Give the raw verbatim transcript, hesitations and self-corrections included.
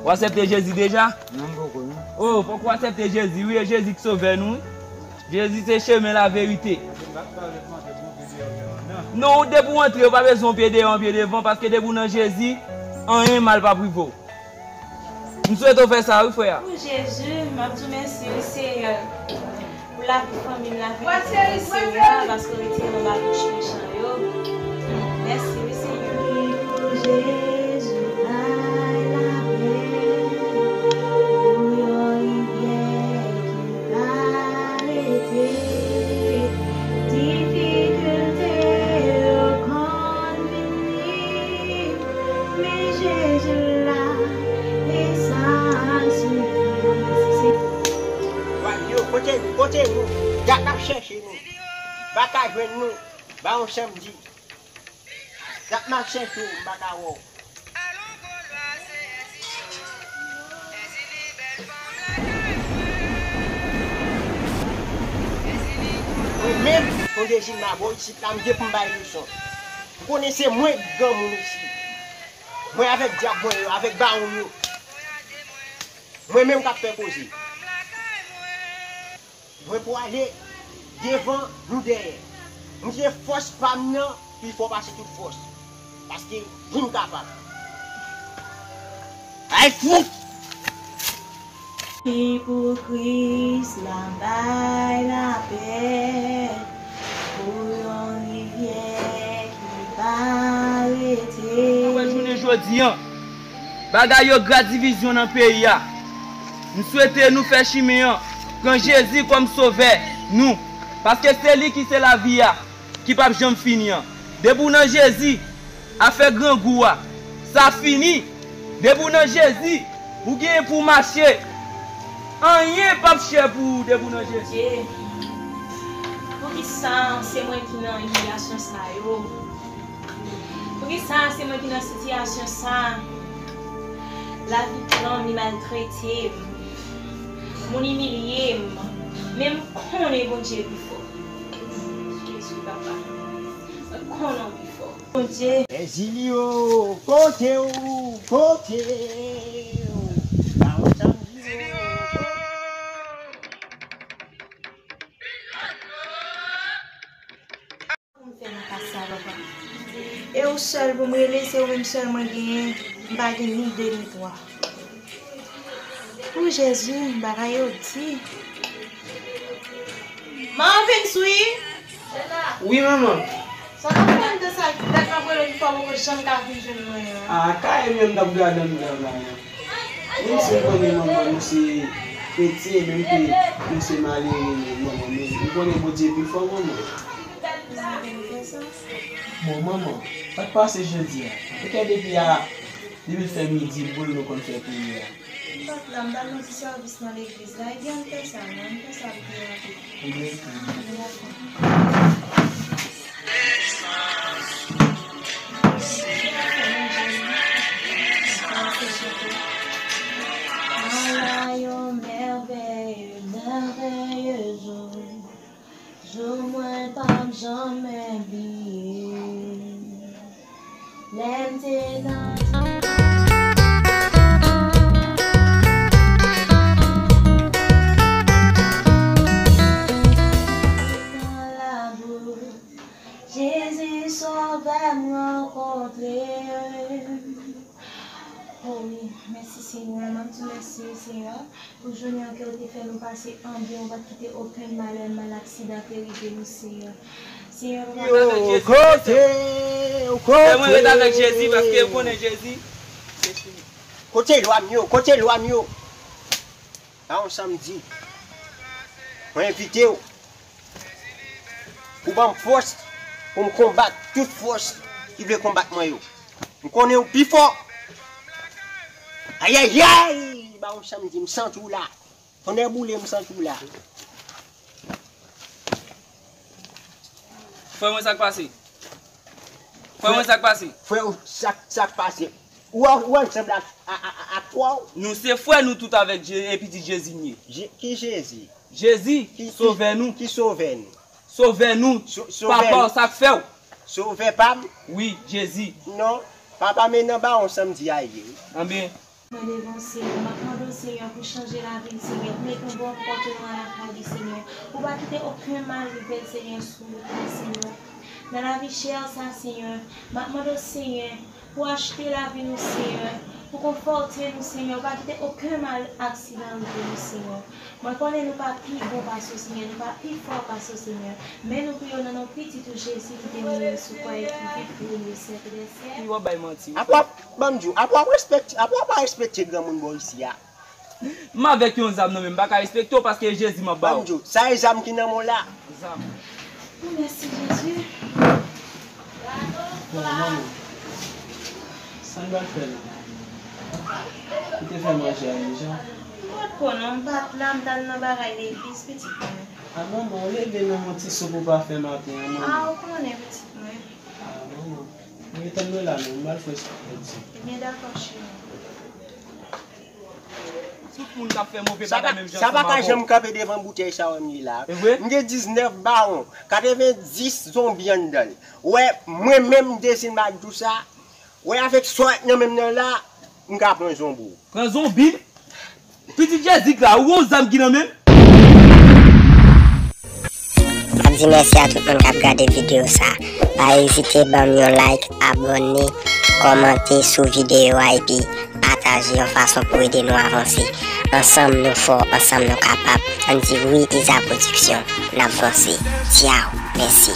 Ou aksepte Jezi deja? Non, m poko, non. Oh, fòk ou aksepte Jezi, wi, e Jezi ki sovè nou, wi. Jezi se chemen, laverite. Non, ou depi w antre, ou pa bezwen yon pye deyò, yon pye devan, paske depi w nan Jezi, anyen mal p ap rive w. M swete w fè sa, wi, frè. O Jezi, m ap di w mèsi, wi, Seyè. Pou lavi fanmi m, lavi pitit mwen, Seyè, paske w retire m anba bouch mechan yo. Mèsi, wi, Seyè. Pou Jezi bay lapè, pou yon rivyè ki pa rete. Difikilte yo konn vini, men Jezi la, e sa sifi. Yo, kote nou? Kote nou? Dat n ap chèche nou. M pa ka jwenn nou. Ba yon sanmdi. Dat m ap chèche w, m pa ka wè w. Mwen menm, Fondezil Mabo, isit la, m gen pou m bay leson. M konnen se mwen ki granmoun isit. Mwen avèk dyab mwen yo, avèk bawon m yo. Mwen menm k ap fè koze. Mwen pwale devan, nou dèyè. M se fòs pa m nan pi fò pase tout fòs. Paske m kapab. Ay fout! Ki pou Kris la bay lapè, pou yon rivyè ki pa rete. Mwen wè jounen jodi an, bagay yo gra, divizyon nan peyi a. M swete nou fè chimen an, pran Jezi kòm sovè nou, paske se li ki se lavi a, ki p ap janm fini an. Depi w nan Jezi, afè grangou a, sa fini. Depi w nan Jezi, ou genyen pou w mache. Anyen p ap chè pou ou depi w nan Jezi. Poukisa se mwen ki nan imilyasyon sa yo? Poukisa se mwen ki nan sitiyasyon sa? Lavi pran m, li maltrete m. Moun imilye m. Men m konnen Bondye pi fò. Jezi, papa. Mwen konnen w pi fò. Bondye. Ezilio, kote w? Kote w? Ba w sanmdi. Pou m fè nan ka sa, papa. E ou sèl pou m rele, se ou menm sèl mwen genyen. M pa gen ni de ni twa. O Jezi, bagay yo di. Manman Vens wi. Wi, manman. Sa w ap fè anndan sa? Dat m ap rele w, ou poko janm ka vin jwenn mwen an. A, kay mwen m t ap gade anndan la. Menm si m konnen manman nou se kretyen, menm ke nou se malere, manman, men m konnen Bondye pi fò, manman. Bon, manman, sa k pase jodi a? Ou konnen depi a, depi l fè midi boul nou konn fè priyè a. M pa t la, m t al nan ti sèvis nan legliz la. Ebyen, ann fè sa, non, ann fè sa pi rapid. Ebyen, ok. Dakò. Ala yon mèvèye, mèvèye jou. Jou mwen p ap janm bliye. Lè m te nan nan labou, Jezi Sovè m rankontre. O wi, mèsi Senyè, m ap di mèsi Senyè. Pou jounen an ke w te fè nou pase an byen, ou pa t kite okenn malè, mal, aksidan te rive nou, Senyè. Senyè, nou pa... Yo, kote w, kote w? Fè mwen ret avèk Jezi, paske ou konnen Jezi se chimi. Kote lwa m yo? Kote lwa m yo? Ba yon sanmdi. Mwen envite w pou ban m fòs, pou m konbat tout fòs ki vle konbat mwen yo. M konnen w pi fò. Ayayay! Ba yon sanmdi, m santi w la. Tonnè boule, m santi w la. Frè mwen, sa k pase? Frè mwen, sa k pase? Frè, sa, sa k pase? Ou, ou ansanm la a, a, a, ak frè w? Nou se frè, nou tout avèk Je-, e pitit Jezi n ye. Je-, ki Jezi? Jezi, ki, ki, Sovè nou. Ki Sovè nou? Sovè nou. So-, Sovè nou. Papa w, sa k fè w? Sovè pa m? Wi, Jezi. Non, papa m e nan Bawon Sanmdi a ye. Anben, Mwen devan w, Senyè. M ap mande w, Senyè, pou chanje lavi l, Senyè, pou mete yon bon pòt nan lakay li, Senyè. Pou pa kite okenn mal rive l, Senyè, sou wout la, Senyè. Nan lavi chè sa, Senyè, m ap mande w, Senyè, pou achte lavi nou, Senyè, pou konfòte nou, Senyè, pou pa kite okenn mal aksidan rive nou, Senyè. Mwen konnen nou pa pi bon pase w, Senyè, nou pa pi fò pase w, Senyè, men nou priye w nan non pitit ou Jezi ki te mouri sou kwa e ki viv pou nou, Senyè. Wi, w ap bay manti. Apa w ap, ban m di w, apa w ap respekte, apa w ap respekte granmoun bò isi a? M avèk yon zam nan men m, m pa ka respekte w paske e Jezi m ap ba w. Ban m di w, sa e zam ki nan men w la. Zam. Oh, mèsi Jezi. Bon, manman, sa n pral fè la? Ou te fè manje a deja? M pa t konnen, m pa t la, m t al nan bagay legliz, pitit mwen. A, manman, ou leve nan yon ti soup ou pa fè maten an, manman. A, ou konnen, pitit mwen. A, manman, rete mwen la, non, m pral fè soup pou ti. Ebyen, dakò, cheri. Tout moun k ap fè move bagay menm jan ansanm avè w. Sa pa ka janm kanpe devan boutèy sa w wè m ye la. E vre? M gen diznèf bawon, katrevenndis zonbi anndan l. Wè, mwen menm, Dezin Magdou sa, wè, avèk sa w nan men m nan la, m ka pran zonbi w. Pran zonbi? Pitit Jezi k la, ou gon zam ki nan men m? M ap di mèsi a tout moun k ap gade videyo sa. Pa ezite ban m yon like, abòne, kòmante sou videyo a epi pataje yon fason pou ede nou avanse. Ansanm nou fò, ansanm nou kapab. Ann di wi Iza Production, n ap vanse. Tchaw, mèsi.